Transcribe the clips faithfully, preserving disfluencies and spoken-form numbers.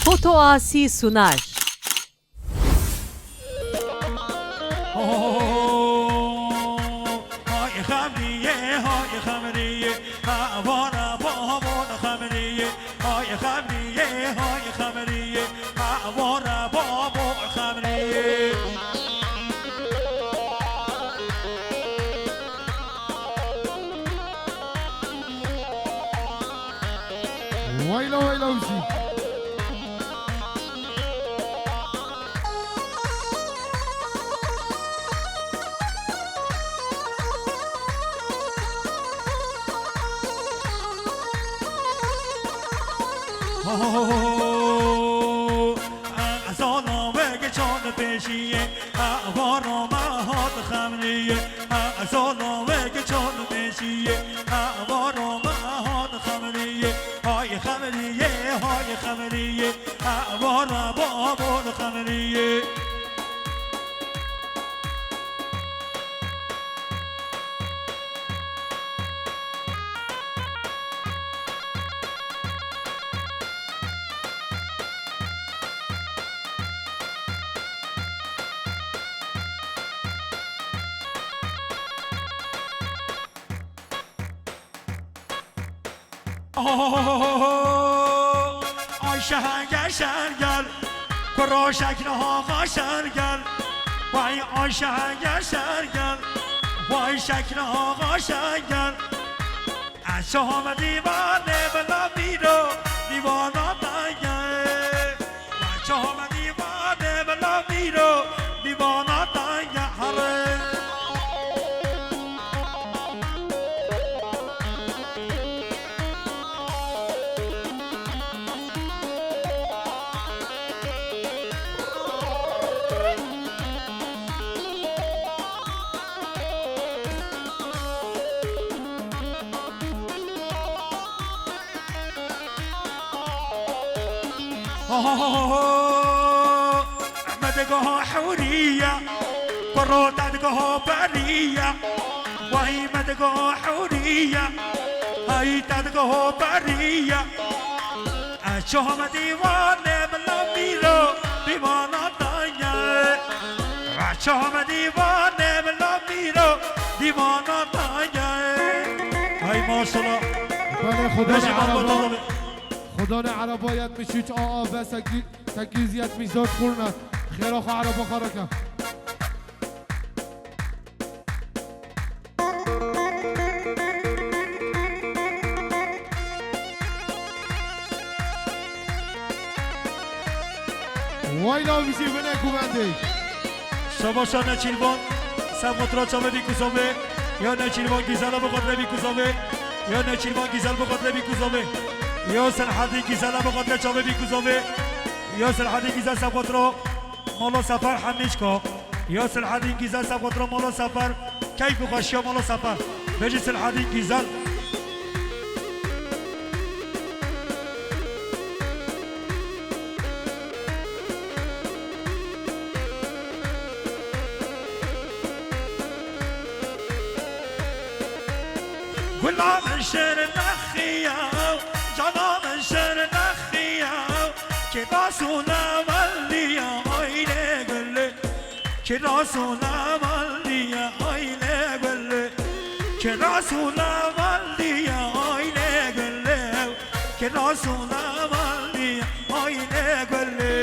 Foto Asi sunar. Hay Xemriyê, hay Xemriyê, ha vana babon Xemriyê. Hay Xemriyê, hay Xemriyê, ha vana babon Xemriyê. Wayla wayla wî jî. Ho, ho, ho, ho, ho. Ezana weke çand pêşiyê, evara me hat Xemriyê. Ezana weke çand pêşiyê, evara me hat Xemriyê. Hay Xemriyê, hay Xemriyê, evara babon Xemriyê. Oho! Ayşe henge şer gel, kuro şekil haga şer gel. Vay Ayşe henge şer gel, vay şekil haga şer gel. Eşo me dîvanê bila mîro, dîvana te ye. Eşo me dîvanê bila mîro, dîvana te ye here. Ho, ho, ho, ho, ho. Me digo hewriye, kuro te digo beriye. Vay me digo hewriye, hay te digo beriye. Eşo me dîvanê bila mîro, dîvana te ye. Eşo me dîvanê bila mîro, dîvana te ye. Hay maşallah. Belê, Xudanê Necip Ereba, Abdullah. Xudanê Ereba yetmiş üç A A B sekiz yüz yetmiş dört kurna. Xêra xwe Ereba xwe reke. Wayla bijî binê guvendê. Şabaşa Neçîrvan, Sefatra çavê bî kuzavê. Ya Neçîrvan Gîzela bixatire bî kuzavê. Ya Neçîrvan Gîzel bixatire bî kuzavê. Ya Selhedîn Gîzela bixatire çavê bî kuzavê. Ya Selhedîn Gîzel Sefatra. Mala Sefer hemîçka. Ya Selhedîn Gîzel Sefatra Mala Sefer. Keyf û xweşiya Mala Sefer. Bejî Selhedîn Gîzel. Gula min şêr nexiya, cana min şêr nexiya, kê nasûne welliya, ay lê gulê. Kê nasûne welliya, ay lê gulê. Kê nasûne welliya, ay lê gulê. Kê nasûne welliya, ay lê gulê.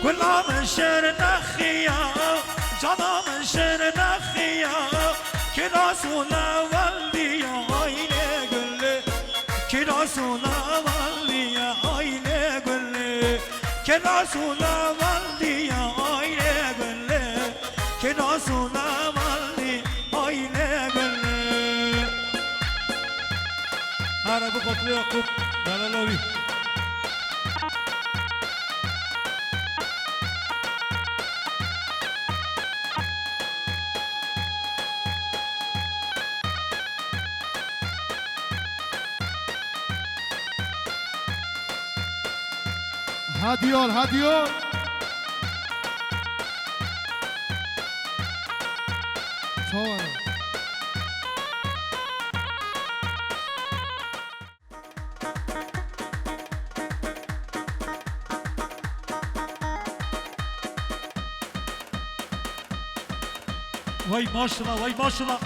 Gula min şêr nexiya, cana min şêr nexiya, kê nasûne welliya, ay lê gulê. Kê nasûne welliya, ay lê gulê. Kê nasûne welliya, ay lê gulê. Kê nasûne welliya, ay lê gulê. Ara bu kotlu Yakup. Delala wî. Hadi yol, hadi yol. Çawa? Vay maşallah, vay maşallah.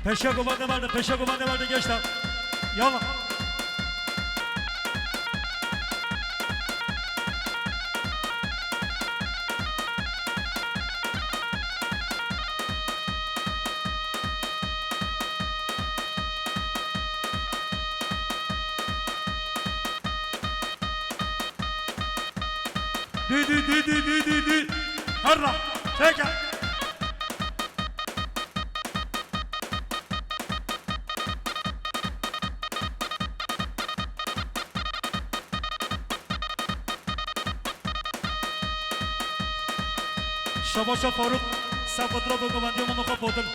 Peşe guvan de vardı, peşe guvan de vardı gençler. Yallah. Dü, dü, dü, dü, dü, dü, dü. Harra. Peki. Şabaşa Faruk, Sefotro Bogovendiyo Mamoxa Fodil.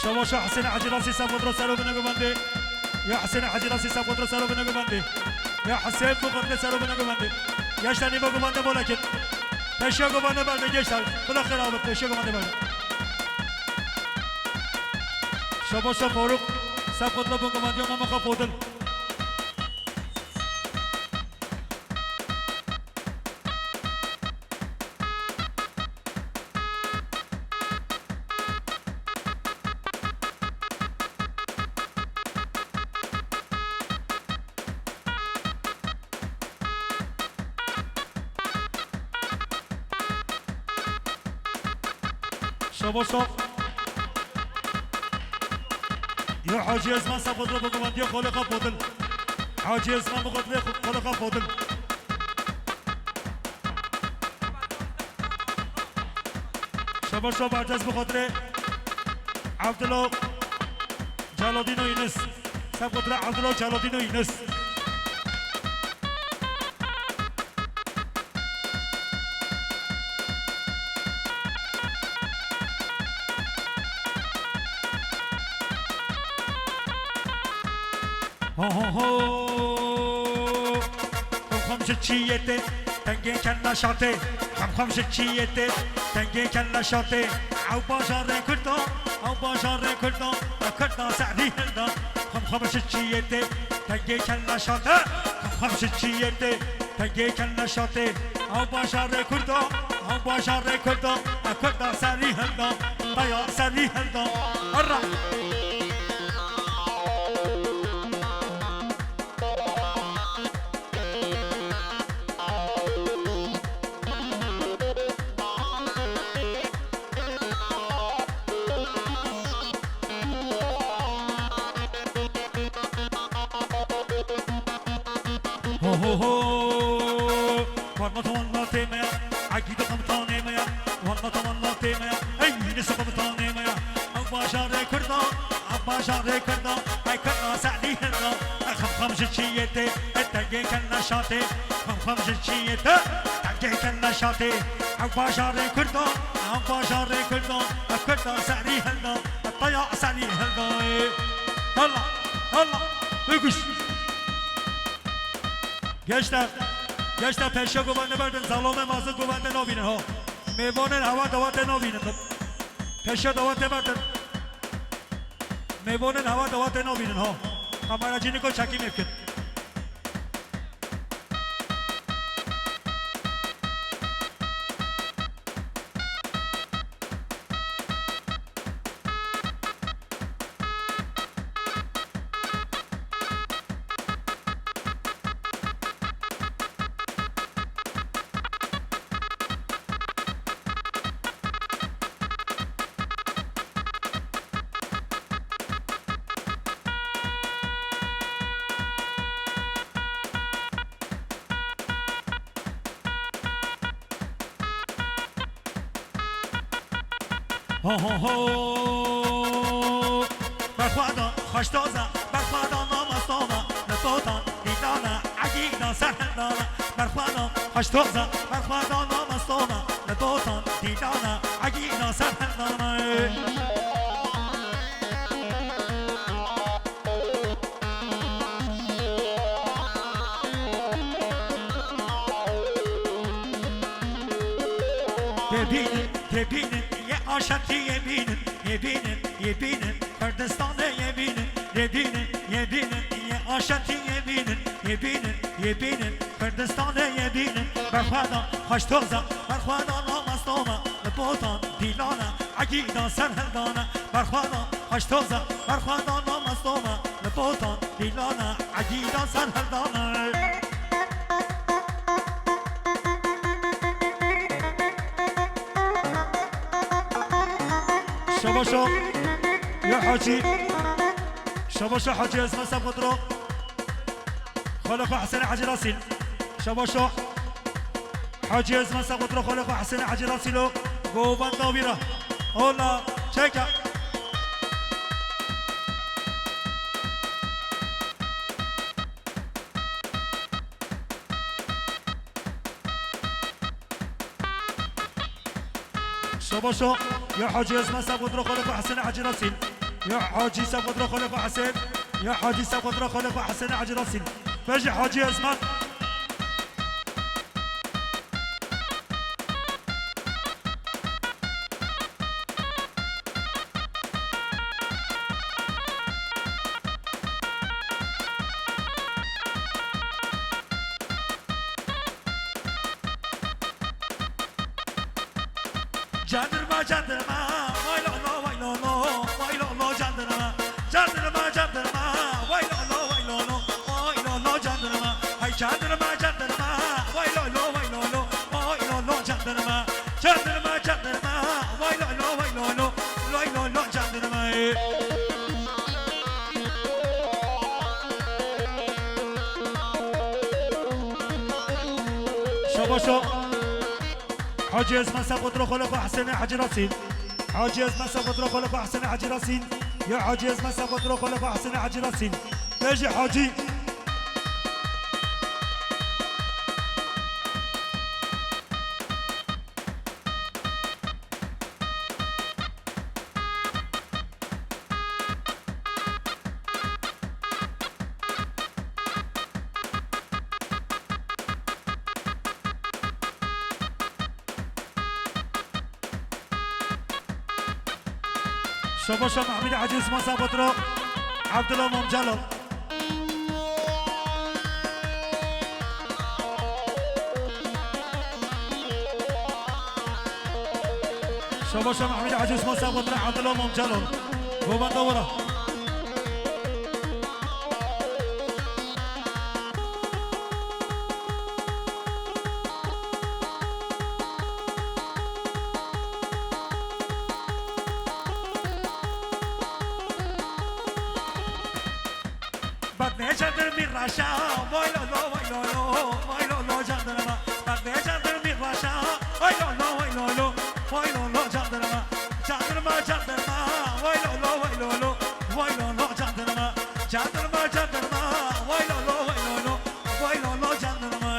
Şabaşa Hüseyin Hacı Rasi Sefotro Sero Bine Govendê. Ya Hüseyin Hacı Rasi Sefotro Sero Bine Govendê. Ya Hüseyin Bogovendiyo Sero Bine Govendê. Gençler niva govende bolekin. Peşiya govende berde gençler. Bila xêr abi, peşiya govende berde. Şabaşa Faruk, Sefotro Bogovendiyo Mamoxa Fodil. Şabaşa. Ya Hacı Ezman Sefotro Bogovendiyo Xolê Xafodil. Hacı Ezman Bogovendiyo Xolê Xafodil. Şabaşa Berdez bi xatirê Abdullah Caladino Yunus. Seb xatirê Abdullah Caladino Yunus. Ho ho ho. Xemxem ji çiyê tê, tengê kella şatê. Xemxem ji çiyê tê, tengê kella şatê. Ew bajarê Kurda, ew bajarê Kurda, ew Kurda serî hilda. Xemxem ji çiyê tê, tengê kella şatê. Xemxem ji çiyê tê, tengê kella şatê. Ew bajarê Kurda, ew bajarê Kurda, ew Kurda serî hilda. Daya serî hilda. Herra. Ho ho ho. Vanna tavanna tê me ya, Egîd komutanê me ya. Vanna tavanna tê me ya, ey Yunus komutanê me ya. Ew bajarê Kurda, ew bajarê Kurda, ey Kurda serî hilda. Ey Xemxem ji çiyê tê, ey tengê kella şatê. Xemxem ji çiyê tê, tengê kella şatê. Ew bajarê Kurda, ew bajarê Kurda, ey Kurda serî hilda. Ey Daya serî hilda. Hela, hela, biguş. Gençler, gençler peşe govende berdin, zalome mazı govende nabînin ha. Mêvanên hewa dawetê nabînin. Peşe dawetê berdin. Mêvanên hewa dawetê nabînin ha. Kameracî niko çekîmê bikin. Ho, ho, ho. Berxwedan xweştoza, berxwedan namastona, li potan dîlana, egîdan serhildana. Berxwedan xweştoza, berxwedan namastona, li potan dîlana, egîdan serhildana. Tê bînin, tê bînin, yê Aşetî yê bînin, yê bînin, yê bînin, Kurdistanê yê bînin, yê bînin, yê bînin, yê Aşetî yê bînin, yê bînin, yê bînin, Kurdistanê yê bînin. Berxwedan xweştoza, berxwedan namastona, li potan dîlana, egîdan serhildana. Berxwedan xweştoza, berxwedan namastona, li potan dîlana, egîdan serhildana. Şabaşo ya Hacî. Şabaşo Hacî Ezma Sabxotro. Xalê xwe Hesên Hacî Rasîl. Şabaşo. Hacî Ezma Sabxotro xalê xwe Hesên Hacî Rasîlo. Govenda wî re. Hola. Çeka. Şabaşo, ya Hacî Ezman Sabxotro xalê xwe Hesên Hacî Rasîl. Ya Hacî Sabxotro xalê xwe Hesên. Ya Hacî Sabxotro xalê xwe Hesên Hacî Rasîl. Bejî Hacî Ezman. Jandirma, jandirma, vay lo lo, vay lo lo, vay lo lo, jandirma. Jandirma, jandirma, vay lo lo, vay lo lo, vay lo lo, jandirma. Hay jandirma, jandirma, vay lo lo, vay lo lo, vay lo lo, jandirma. Jandirma, jandirma, vay lo lo, vay lo lo, vay lo lo, jandirma. Şabaşo. Hacî Ezman Sabxotro xalê xwe Hesên Hacî Rasîl. Hacî Ezman Sabxotro xalê xwe Hesên Hacî Rasîl. Ya Hacî Ezman Sabxotro xalê xwe Hesên Hacî Rasîl. Bejî Hacî. Şabaşa Mehmûd Hacî Osman Sabxotro, Abdullah Mamcalo. Şabaşa Mehmûd Hacî Osman Sabxotro, Abdullah Mamcalo. Govenda wira. Berdê jandirmî raşa, vay lo lo, vay lo lo, vay lo lo jandirma. Berdê jandirmî raşa, vay lo lo, vay lo lo, vay lo lo jandirma. Jandirma, jandirma, vay lo lo, vay lo lo, vay lo lo jandirma. Jandirma, jandirma, vay lo lo, vay lo lo, vay lo lo jandirma.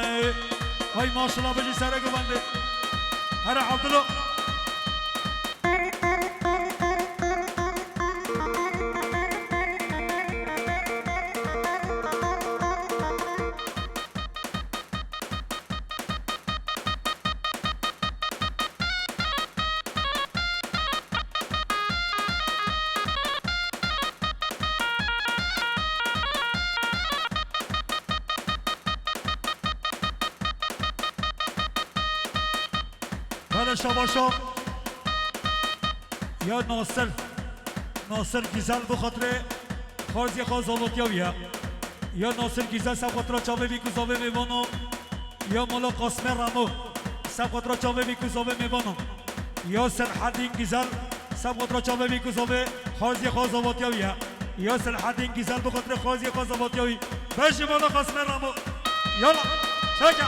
Hay maşallah, bijî sere guvendê. Here Abdullah. Belê şabaşo. Ya Nasir. Nasir Güzel bi xatirê xarziyê xwe zavetiya wî ye. Ya Nasir Güzel seb xatira çavê wî ku zavê mêvano. Ya Mala Qasmê Ramo seb xatira çavê wî ku zavê mêvano. Ya Selhedîn Güzel seb xatira çavê wî ku zavê xarziyê xwe zavetiya wî ye. Ya Selhedîn Güzel bi xatirê xarziyê xwe zavetiya wî. Bejî Mala Qasmê Ramo. Yala. Çeke.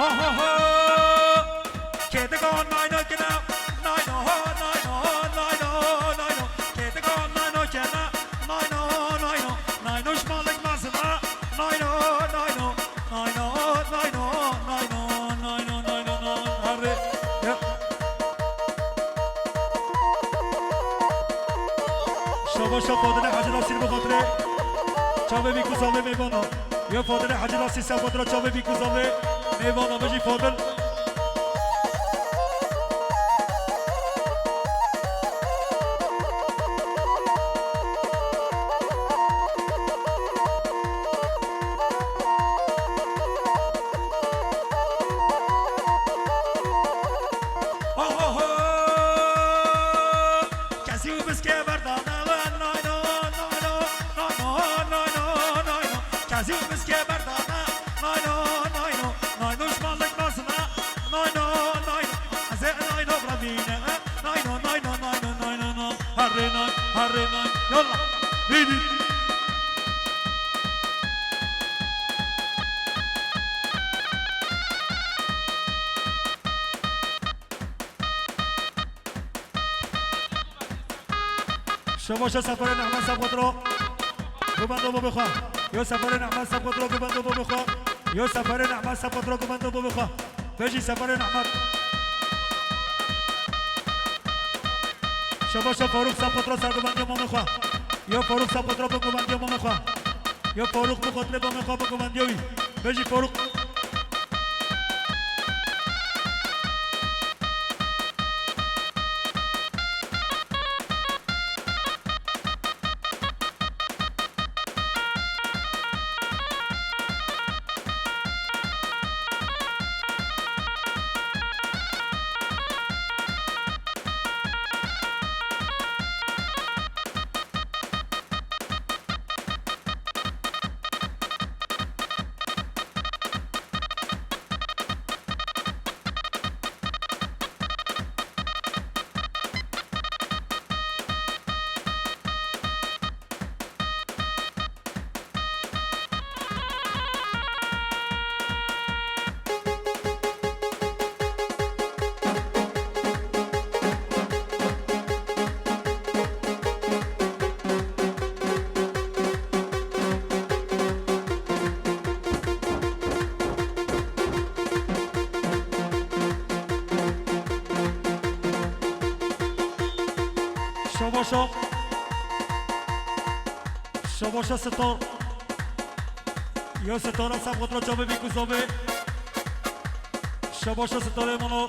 Ohoho! Kêdika nayno kina, nayno, nayno, nayno, nayno. Kêdika nayno kina, nayno, nayno, nayno şmalek mazina, nayno, nayno, nayno, nayno, nayno, nayno, nayno, nayno. Arre. Ya. Şabaşa Fadile Hacı Nasir bu hatire. Çavê bî ku zavê mêvana. Ya Fadile Hacı Nasir Sefatra çavê bî ku zavê mêvana. Bijî Fadil. Ohoho! Kesî û biskê berdane we, nayno, nayno, nayno, nayno, nayno. Kesî û biskê berdane, nayno, nayno, nayno, şmalek nasine, nayno, nayno. Ez ê nayno bravîne, nayno, nayno, nayno, nayno, no. Herre nay, herre nay, yallah. Hîdî. Şabaşa Seferê Nehman Sefatra. Gumendo bo bixwe. Yo Seferê Nehman Sefatra gumendo bo bixwe. Yo Seferê Nehman Sefatra gumendo bo bixwe. Vejî Seferê Nehman. Şabaşa Faruk Sefatra sergumendiya mamê xwe. Yo Faruk Sefatra bi gumendiya mamê xwe. Yo Faruk bi xatirê mamê xwe bi gumendiya wî. Vejî Faruk. Şabaşa. Şabaşa Sitar. Yo Sitara Sefatra çavê bî ku zavê. Şabaşa Sitarê mano.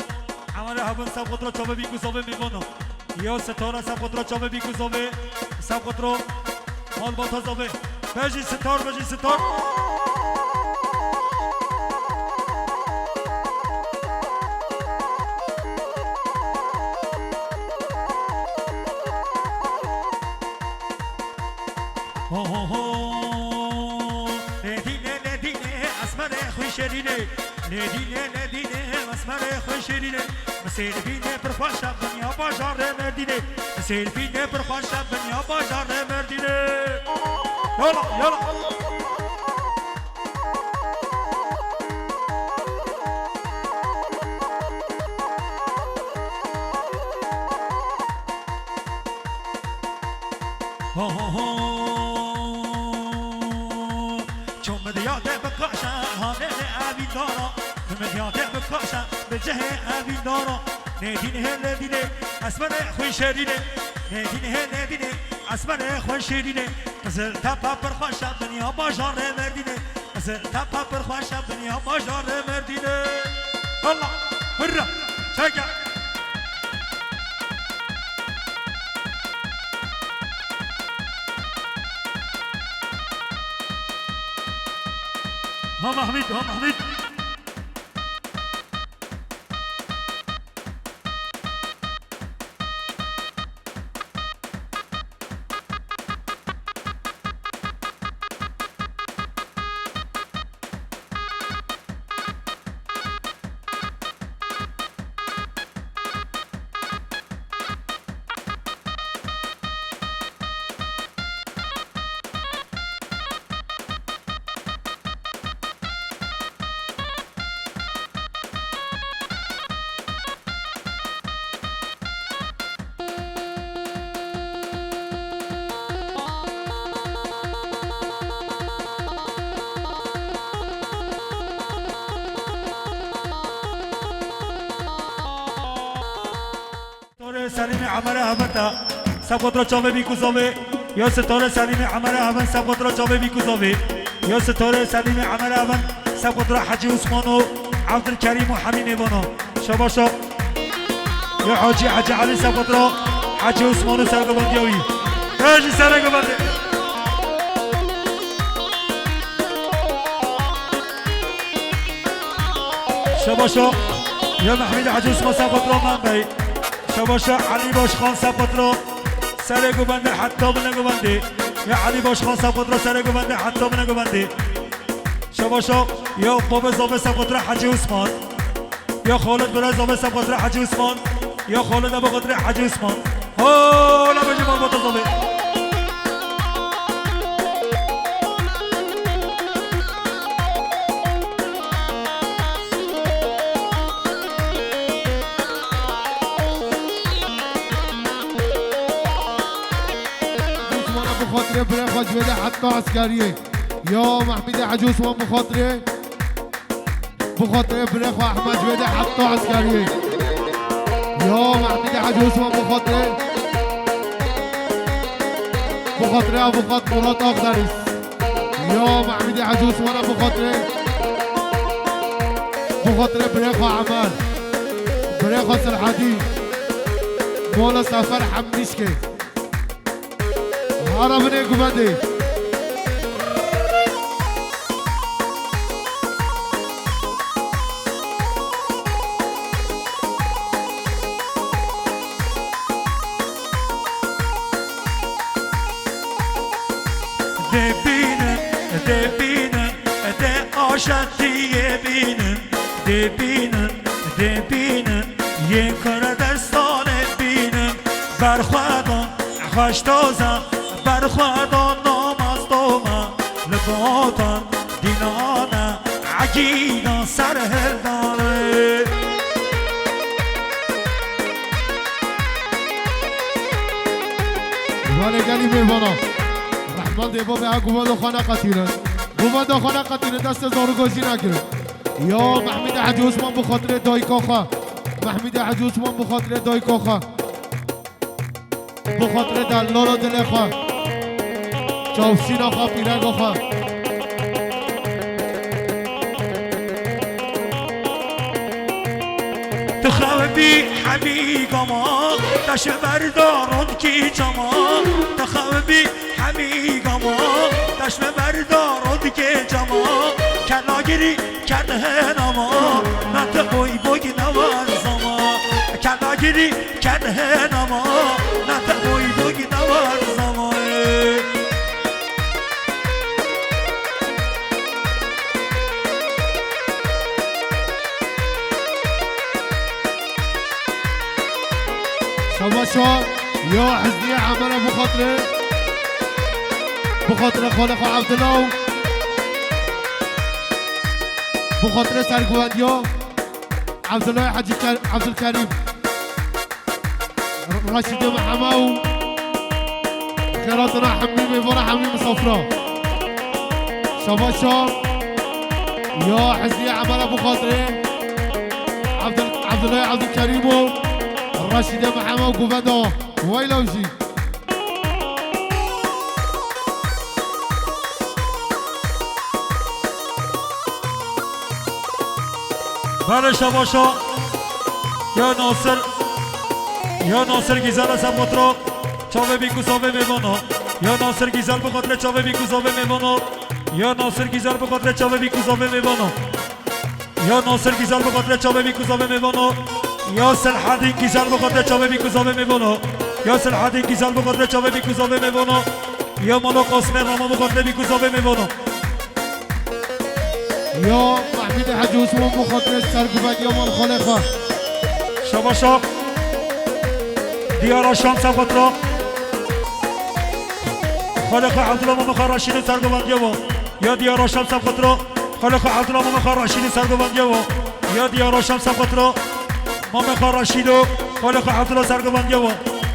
Emelê hebin Sefatra çavê bî ku zavê mêvana. Yo Sitara Sefatra çavê bî ku zavê. Sefatra malbata zavê. Bejî Sitar, bejî Sitar. Ho, ho, ho. Nedîne, Nedîne, esmerê xwî şêrînê. Nedîne, Nedîne, esmerê xwî şêrînê. Misêlbînê pir xweş e dinya bajarê Merdînê. Misêlbînê pir xweş e dinya bajarê Merdînê. Yola, yola. Ho, ho, ho. Ço midyate bi kaşe hanê evîndara. Midyate bi kaşe bi cihê evîndara. Nedîn hê nedînê esmerê xwî şêrînê. Nedîn hê nedînê esmerê xwî şêrînê. Qizil tepe pir xweş e dinya bajarê Merdînê. Qizil tepe pir xweş e dinya bajarê Merdînê. Allah, hurra, çeke. Ha Mahmud, ha Mahmud. Selîmê Emerê Heven de, sefqatra çavê Bîkûzavê. Ya sitare Selîmê Emerê Heven, sefqatra çavê Bîkûzavê. Ya sitare Selîmê Emerê Heven, sefqatra Hecî Osman û Evdilkerîm û hemî mêvana. Şabaşa. Ya Hacî, Hecî Elî, sefqatra Hecî Osman û sergovendiya wî. Hecî serê govendê. Şabaşa. Ya Mehmîdê Hecî Osman, sefqatra Membey. Şabaşa Elî Başxan, sefqatra serê govendê heta binê govendê. Ya Elî Başxan, sefqatra serê govendê heta binê govendê. Şabaşa ya Bavê Zavê, sefqatra Hecî Osman. Ya Xalid Birê Zavê, sefqatra Hecî Osman. Ya Xalid Ebû Xatirê Hecî Osman. Ho, la bejî malbata Zavê. Osman Ebû Xatirê birê xwe civêde heta eskeriyê. Ya Mehmîdê Hecî Osman Ebû Xatirê. Bi xatirê birê xwe Ehmed Civêdê heta eskeriyê. Ya Mehmîdê Hecî Osman bi xatirê. Bi xatirê avûkat Murat Akdeniz. Ya Mehmîdê Hecî Osman bi xatirê. Bi xatirê birê xwe Emel. Birê xwe Selhedîn. Mola Sefer Hemdîşkê. Hara binê guvendê. Dê bînin, dê bînin, dê aşetiyê bînin. Dê bînin, dê bînin, yên Kurdistanê bînin. Berxwedan xweş doza, berxwedan namaz doma, li botan dînane, egîdan ser hildane. Valê gelî mêvana. Rehman dê bavê ha guvenda xwe neqetînin. Guvenda xwe neqetînin, destê zarûka jî negirin. Ya Mehmîdê Hecî Osman bi xatirê dayika xwe. Mehmîdê Hecî Osman bi xatirê dayika xwe. Bi xatirê delala dilê xwe. Çavşîna xwe, pîreka xwe. Dixew bî hemî gama, te ji ber da rondkî çama. Dixew bî hemî gama, te ji ber da rondkê çama. Kela girî ked hênama, me te boy boy newer zama. Kela girî ked hênama, me te boy boy newer zama. Şabaşa ya Hizniye Emere bi xatirê, bi xatirê xalê xwe Evdila û bi xatirê serguvendiya Evdilay Hecî Ker-, Evdilkerîm. Reşîdê Mihema û xêratina hemî mêvana, hemî misafira. Şabaşa ya Hizniye Emere bi xatirê Evdil-, Evdilay Evdilkerîm û Reşîdê Mihema û guvenda weyla jî. Belê şabaşa. Ya Nasir, ya Nasir Gîzel e sefqatra çavê Bîkûzavê mêvana. Ya Nasir Gîzel bi xatirê çavê Bîkûzavê mêvana. Ya Nasir Gîzel bi xatirê çavê Bîkûzavê mêvana. Ya Nasir Gîzel bi xatirê çavê Bîkûzavê mêvana. Ya Selhedîn Gîzel bi xatirê çavê Bîkûzavê mêvana. Ya Selhedîn Gîzel bi xatirê çavê Bîkûzavê mêvana. Ya Mala Qasimê Rama bi xatirê Bîkûzavê mêvana. Ya Mehmîdê Hecî Osman bi xatirê serguvendiya mal xalê xwe. Şabaşa. Diyara Şam sefqatra xalê xwe Evdila Mame xwe Reşîdê serguvendiya wa. Ya Diyara Şam sefqatra xalê xwe Evdila Mame xwe Reşîdê serguvendiya wa. Ya Diyara Şam sefqatra Mame xwe Reşîdo xalê xwe Evdila serguvendiya wa.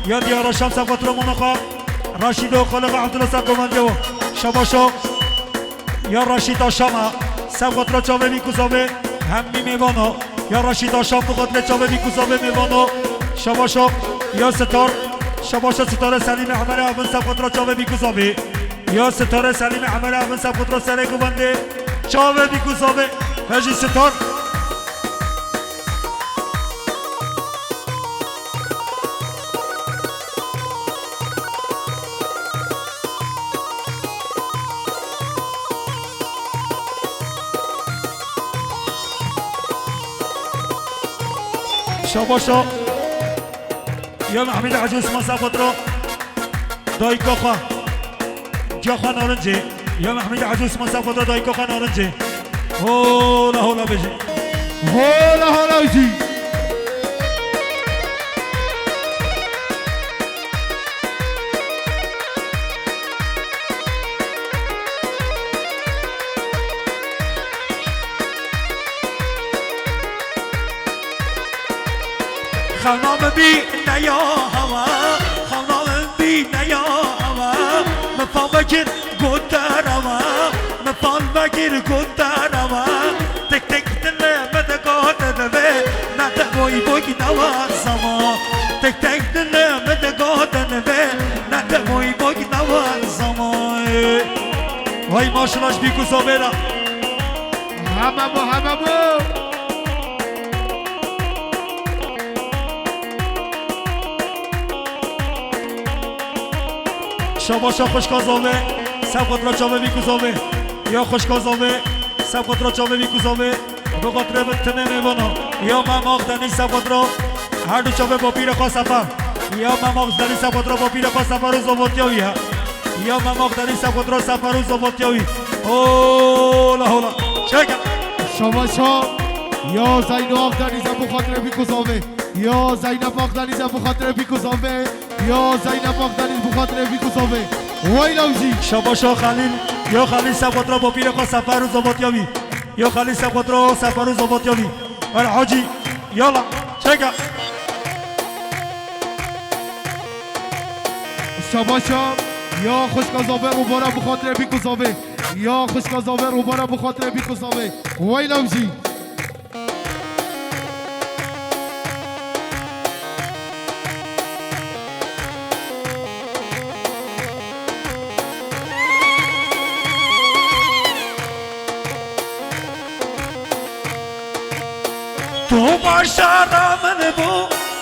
Ya Diyara Şam sefqatra Mame xwe Reşîdo xalê xwe Evdila serguvendiya wa. Şabaşa. Ya Reşîda Şama, sefqatra çavê Bîkûzavê hemî mêvana. Ya Reşîda Şam bi xatirê çavê Bîkûzavê mêvana. Şabaşa. Ya Sitar, şabaşa Sitarê Selîmê Emerê Evin Sefqatra çavê Bîkuzavê. Ya Sitarê Selîmê Emerê Evin Sefqatra serê guvendê çavê Bîkuzavê. Vejî Sitar. Şabaşa. Ya Mehmîd Hacî Osman Sefqatra. Dayika xwe. Giya xwe narincê. Ya Mehmîd Hacî Osman Sefqatra dayika xwe narincê. Hola hola bêjî. Hola hola jî. Xewna min bî neya hewa, xewna min bî neya hewa. Min fam vekir got te rewa, min fam vekir got te rewa. Tek tek dilê min digotin vê, ne te boy boy newa zama. Tek tek dilê min digotin vê, ne te boy boy newa zama. Vay maşallah ji Bîkuzavê re. Heme bo, heme bo. Şabaşa xwişka Zavê, Sefqatra çavê Bîkuzavê. Ya xwişka Zavê, Sefqatra çavê Bîkuzavê. Bi xatirê min timê mêvana. Ya Mem Axdenî Sefqatra, her du çavê bapîrê xwe Sefer. Ya Mem Axdenî Sefqatra bapîrê xwe Sefer û zavatiya wî ye. Ya Mem Axdenî Sefqatra Sefer û zavatiya wî. Hola hola. Çek. Şabaşa. Ya Zeyno Axdenî ze bi xatirê Bîkuzavê. Ya Zeynep Axdenî ze bi xatirê Bîkuzavê. Ya Zeynep Axdenî bi xatirê Bîkuzavê. Weyla wî jî. Şabaşa Xelîl. Ya Xelîl Sefqatra bapîrê xwe Sefer û zavatiya wî. Ya Xelîl Sefqatra Sefer û zavatiya wî. Her Hacî. Yala. Çeka. Şabaşa. Ya xwişka Zavê Rûbara bi xatirê Bîkuzavê. Ya xwişka Zavê Rûbara bi xatirê Bîkuzavê. Weyla wî jî. Tu başara min bû,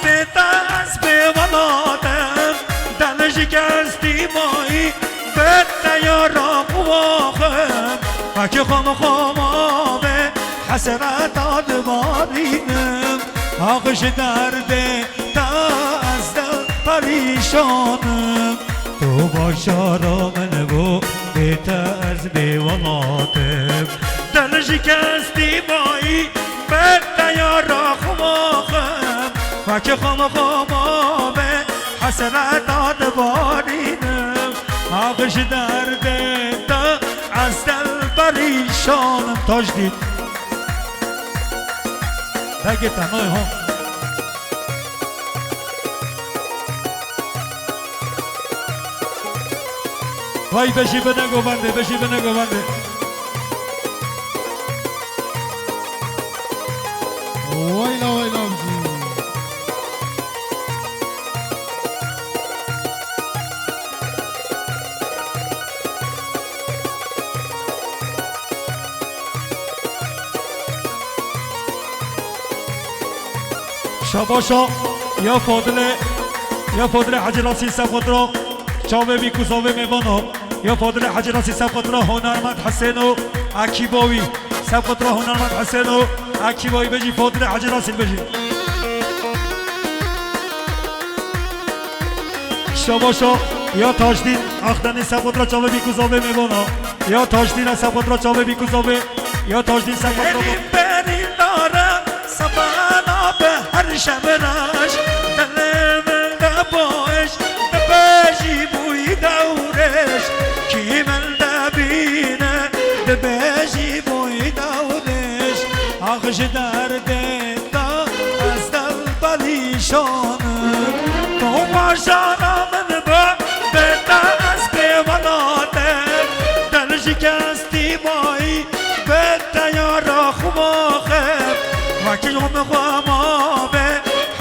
bê te ez bê welat im. Delij kes dîmayî, bê te yara xwe axim. Hekî xwe min xwe ma bê, hesreta dibarînim. Ax ji derdê te ez de perîşan im. Tu başara min bû, bê te ez bê welat im. Delij kes dîmayî, bê te yara xwe axim. Wekî xwe min xwe ma bê, hesreta dibarînim. Ax ji derdê te ez de perîşan im. Tajdîn. Degê te nayê ha. Vay bejî bine govendê, bejî bine govendê. Wayla wayla avcî. Şabaşa ya Fadilê, ya Fadilê Hecî Rasî Sefqatra, çavê Bîkûzavê mêvana, ya Fadilê Hecî Rasî Sefqatra, Hunermend Hesên û ekîba wî, Sefqatra Hunermend Hesên û ekîba wî bêjî, Fadilê Hecî Rasî bêjî. Şabaşa ya Tajdîn Axdenî Sefqatra çavê Bîkûzavê mêvana. Ya Tajdîn Sefqatra çavê Bîkûzavê. Ya Tajdîn Sefqatra. Herî berîndara sefana be her şemreş. Dilê min de baş, dibêjî bûyî dewrêş. Kî min de bîne, dibêjî bûyî dewrêş. Ax ji derdê te ez delperîşan im. Tu başara min be, bê te ez bê welat im. Delij kes dîmayî, bê te yara xwe axim. Wekî min xwe ma bê,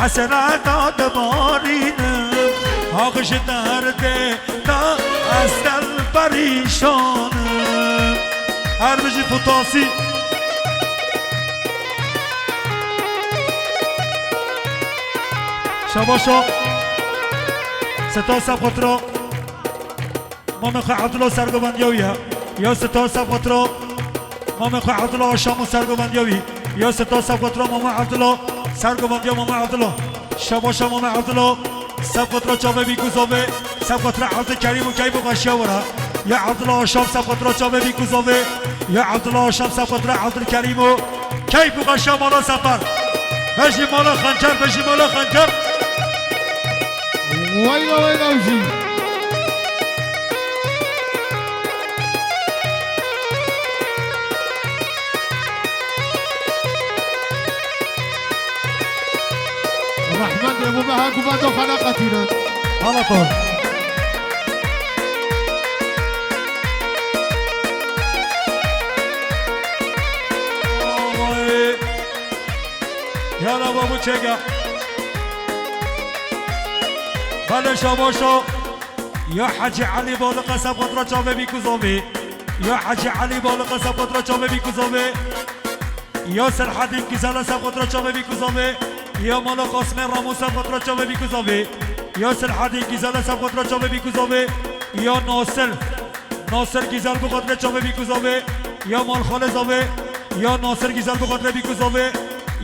Hesreta dibarînim, ax ji derdê te ez telperîşan im. Her bijî Futasî. Şabaşo. Seta Seb Xotro. Mamê xwe Evdilo sergovendiya wî ye. Ya Seta Seb Xotro. Mamê xwe Evdilo Aşam û sergovendiya wî. Ya Seta Seb Xotro, Mamê Evdilo sergovendiya Mamê Evdilo. Şabaşa Mamê Evdilo. Seb Xotro çavê bî ku zavê. Seb Xotro Evdil Kerîm û keyf û xweşiya were. Ya Evdilo Aşam Seb Xotro çavê bî ku zavê. Ya Evdilo Aşam Seb Xotro Evdil Kerîm û keyf û xweşiya mala Sefer. Bejî mala Xencer, bejî mala Xencer. Weyla weyla wî jî. Rehmet ê bo me her ku bendo xeleqetînin. Hala to. Yala babu çeka. Bale şabaşo. Ya Hecî Elî Baliqa Seb Xotro çavê bî ku zavê. Ya Hecî Elî Baliqa Seb Xotro çavê bî ku zavê. Ya Selhedîn Gîzela Seb Xotro çavê bî ku zavê. Ya mala Qasmê Ramo Seb Xotro çavê bî ku zavê. Ya Selhedîn Gîzela Seb Xotro çavê bî ku zavê. Ya Nasir. Nasir Gîzel bi xatirê çavê bî ku zavê, ya Malxalê zavê, ya Nasir Gîzel bi xatirê bî ku zavê,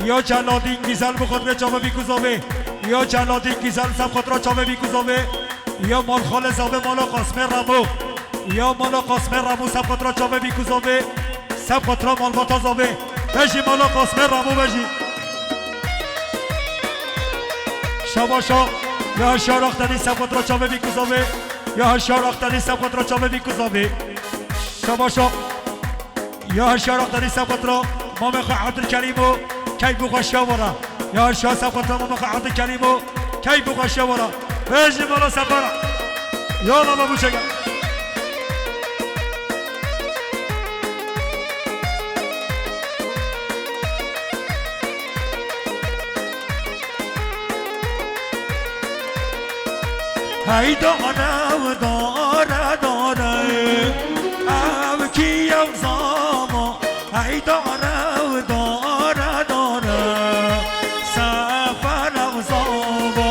ya Celadîn Gîzel bi xatirê çavê bî ku zavê, ya Celadîn Gîzel Seb Xotro çavê bî ku zavê, ya Malxalê zavê mala Qasmê Ramo, ya mala Qasmê Ramo Seb Xotro çavê bî ku zavê, Seb Xotro malbata zavê, bejî mala Qasmê Ramo bejî. Şabaşa, ya şaraxtenî Seb Xotro çavê bî ku zavê. Ya her şar axtanî Seb Xotro çavê bî ku zavê. Şabaşo. Ya her şar axtanî Seb Xotro. Mamê xwe Evdil Kerîm û keyf û xweşiya wara. Ya her şar Seb Xotro mamê xwe Evdil Kerîm û keyf û xweşiya wara. Bejî mala Sefara. Ya mama bûçege. Hey dare, dare, dare, ev kî ev zava? Hey dare, dare, dare, Sefer ev zava?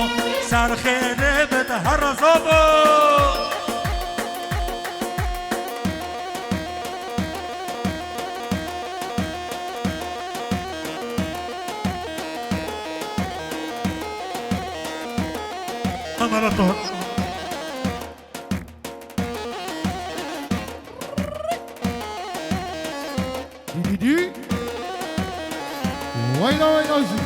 Ser xêrê bide her zava. Kamera to. Dî, dî, dî. Wayla, wayla, zî.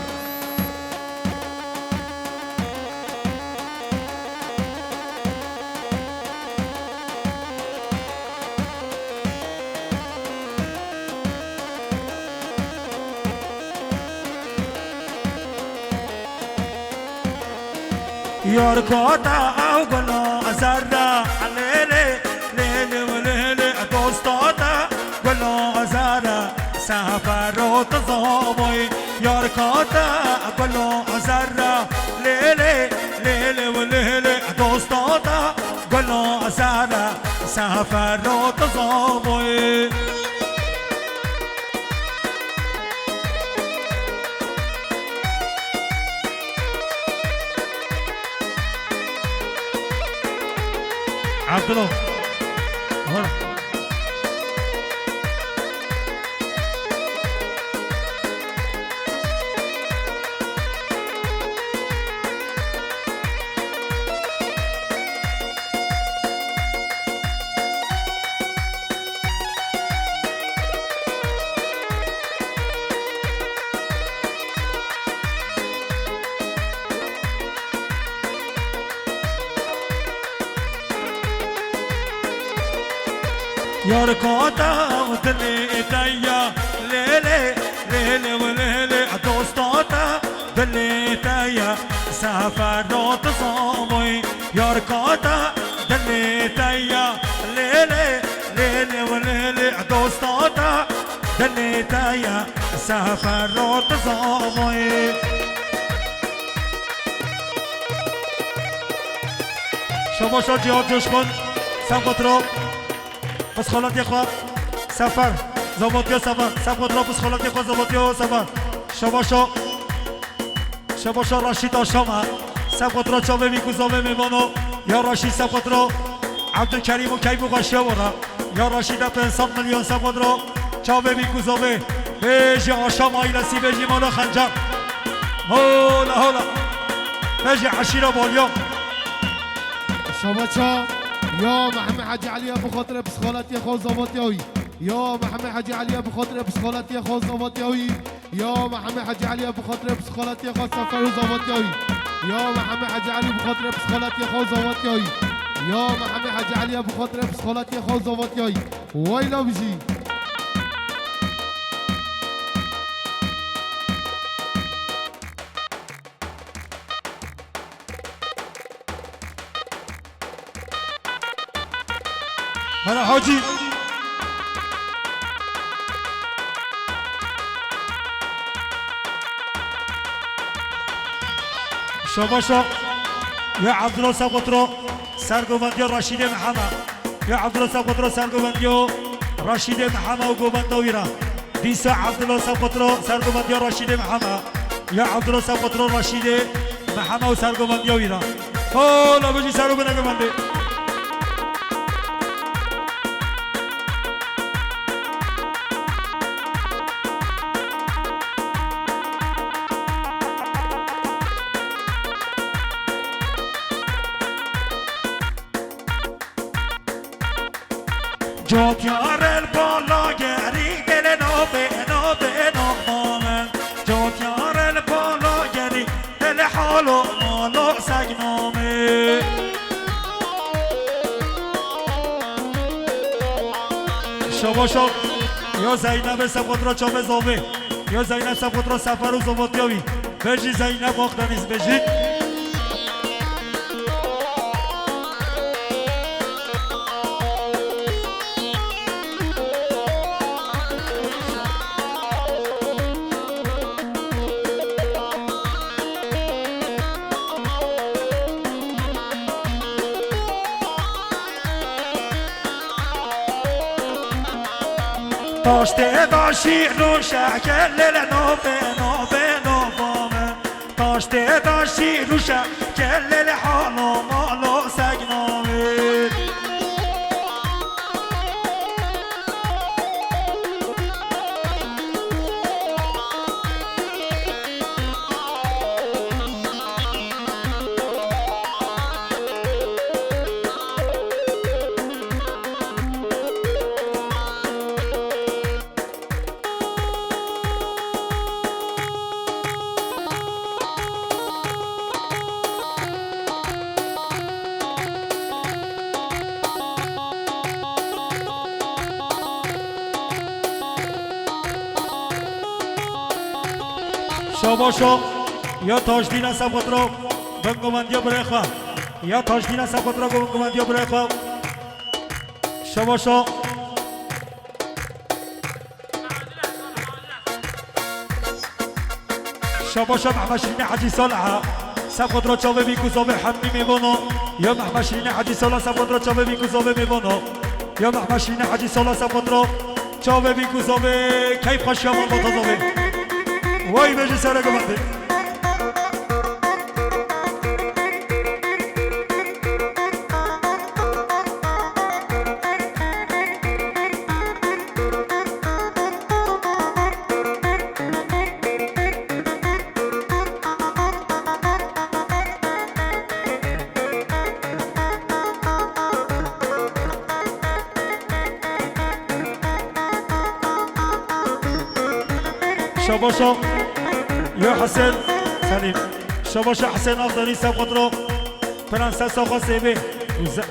Yar kata ew gula zerre, lê lê, lê lê û lê lê, dosta te gula zerre, Sefero tu zamoy. Yar kata gula zerre, lê lê, lê lê û lê lê, dosta te gula zerre, Sefero tu zamoy. Abdullah. Yar kata dilê te ya, lê lê, lê lê û lê lê, dosta te dilê te ya, Sefero tu zamoy. Yar kata dilê te ya, lê lê, lê lê û lê lê, dosta te dilê te ya, Sefero tu zamoy. Şabaşa Cihat Coşkun, Sempatro, psixolatê xwe, Sefer, Zavatya Sefer, Sempatro, psixolatê xwe, Zavatya Sefer. Şabaşa, Şabaşa Raşîd Aşama, Sempatro, çavê vî ku zavê mêvano, ya Raşîd Sempatro, Abdülkerim û Keyf û Xweşiya wara, ya Raşîd e pênc sed milyon Sempatro, çavê vî ku zavê, bêjî Aşama ailesî, bêjî mala Xencer. Hola, hola. Bêjî eşîra Balya. Şabaşa, ya Mehmet Hacı Aliye bi xatirê psixolatê xwe Zavatya wî. Ya Mehmet Hacı Aliye bi xatirê psixolatê xwe Zavatya wî. Ya Mehmet Hacı Aliye bi xatirê psixolatê xwe Sefer û Zavatya wî. Ya Mehmet Hacı Ali bi xatirê psixolatê xwe Zavatya wî. Ya Mehmet Hacı Aliye bi xatirê psixolatê xwe Zavatya wî. Wayla bijî. Mela Hacî. Şabaşa. Ya Abdullah Sabotro, sergovendiya Raşîdê Mihana. Ya Abdullah Sabotro, sergovendiya Raşîdê Mihana û govenda wî ra. Dîsa Abdullah Sabotro, sergovendiya Raşîdê Mihana. Ya Abdullah Sabotro, Raşîdê Mihana û sergovendiya wî ra. Hola bijî, ser û bine govendê. Cotiyar el bala gerî gelê nobê, nobê, nobê. Cotiyar el bala gerî gelê halo malo segnamê. Şabaşa ya Zeynebê Sefatra çavê zavê. Ya Zeynep Sefatra Sefer û Zavatya wî. Bejî Zeynep Akdeniz bejî. Taştê daşî rûşe kelê le nobê, nobê, nobame. Taştê daşî rûşe kelê le halo malo segnamê. Şabaşo, ya Tajdîna Sefotro, bingovendiya birê xwe. Ya Tajdîna Sefotro, bingovendiya birê xwe. Şabaşo. Şabaşa Mehmet Şirînê Hecî Saliha. Sefotro çavê vî ku zavê hemî mêvano. Ya Mehmet Şirînê Hecî Saliha, Sefotro çavê vî ku zavê mêvano. Ya Mehmet Şirînê Hecî Saliha, Sefotro çavê vî ku zavê keyf xweşiya malbata zavê. Way bêjî sere govendê. Şabaşa ya Hesen Selim. Şabaşa Hesen Akdeniz, Sefotro. Prensesa xwe sêvê. Ze-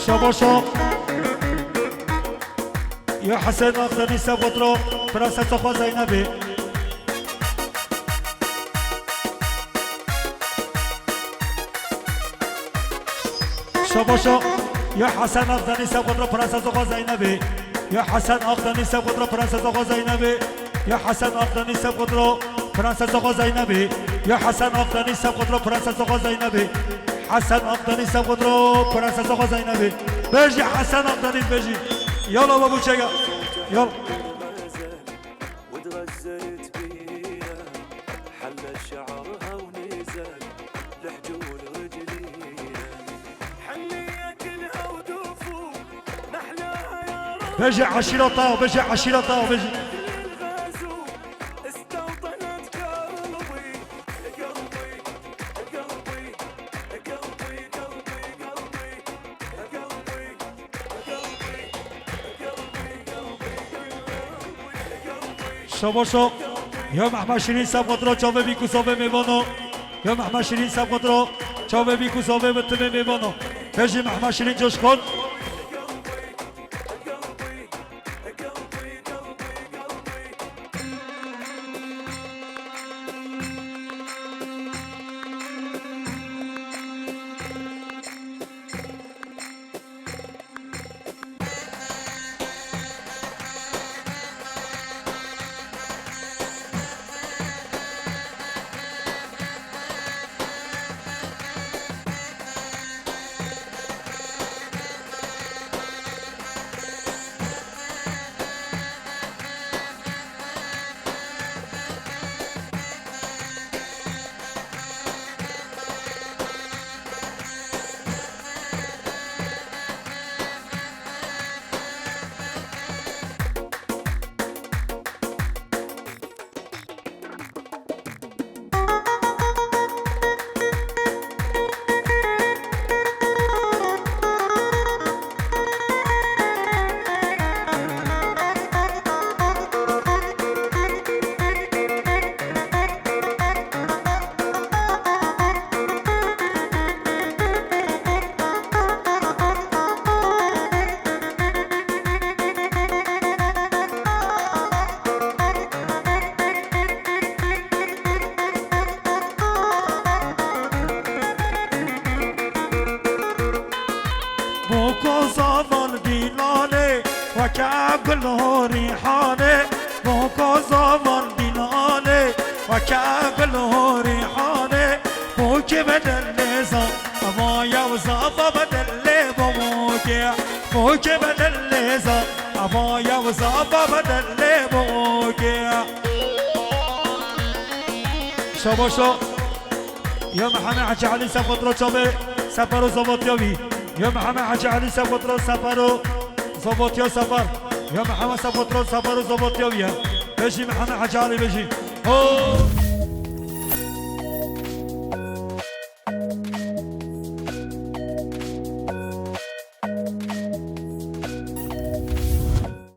Şabaşo. Ya Hesen Akdeniz, Sefotro. Prensesa xwe Zeynebê. Şabaşo. Ya Hesen Akdeniz, Sefotro. Prensesa xwe Zeynebê. Ya Hesen Akdeniz Sevgotro Prensesa xwe Zeynebê. Ya Hesen Akdeniz Sevgotro Prensesa xwe Zeynebê. Ya Hesen Akdeniz Sevgotro Prensesa xwe Zeynebê. Hesen Akdeniz Sevgotro Prensesa xwe Zeynebê. Bejî Hesen Akdeniz bejî. Yala babu çega. Yala. وتغزلت بيا، حلى شعرها ونزل لحجول رجليا. حلي اكلها ودوفو، محلاها يا رب. بجي عشيرة طاو، بجي عشيرة طاو، بجي. الغزو استوطنت قلبي، قلبي، قلبي، قلبي، قلبي، قلبي. Şabaşo. Ya Mehmet Şirin Sevgotro çavê bî ku savê mêvano. Ya Mehmet Şirin Sevgotro çavê bî ku savê bi timê mêvano. Bejî Mehmet Şirin coşkon. Boko zavan dîlanê, weke gul horîhanê. Boko zavan dîlanê, weke gul horîhanê. Bokê bedel lêza, ama ya zava bedel lê bokê. Bokê bedel lêza, ama ya zava bedel lê bokê. Şabaşo. Ya Mihemed Hecî Elî Sefotro çavê sefer û zavatiya wî. Ya Mihemed Hecî Elî Sefotro sefer û zavatiya sefer. Ya Mihemed Sefotro sefer û zavatiya wî ye. Bejî Mihemed Hecî Elî bejî. Ho!